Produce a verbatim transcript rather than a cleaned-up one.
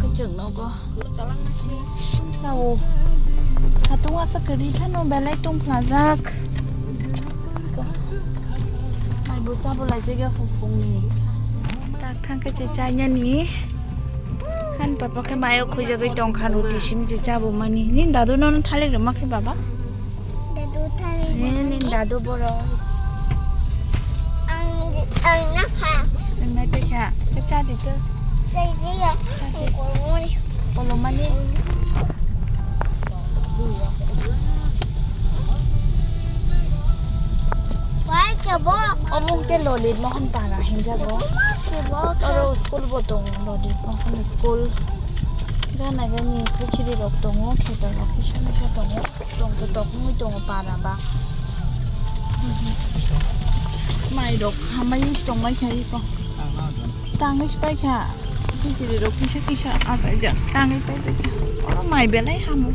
Kwchwng nogo. Tao satung asa kwrwi phano belai tongphlajak. Mai bo chabo laijak ya hufungni. Tak thang khe che chainani. Han papa khe mayo khujagwi tongkha roti sim che chabo mani. Nini dadu nono thalik rwma khe baba? Dadu thalik. Eh, nini dadu borok. Ang, ang nakha. Ang nai pekha. Khe cha di to. Chai di ya. Cha di. Kolomani. Kolomani. Wai ke bo. Omo ke Lolit Mohan Para hinjago. Oro school bo tongo, Lolit Mohan school. Gana gani pukhiri rok tongo, kheto rok kisa misa tongo. Tong to tok wngwi tongo para ba. Mai rok hamai se tong mai kha iko. Tangwi se pai kha. Chichiri rok kisa kisa achaijak. Tangwi pai pai kha. Oro mai belai hamo.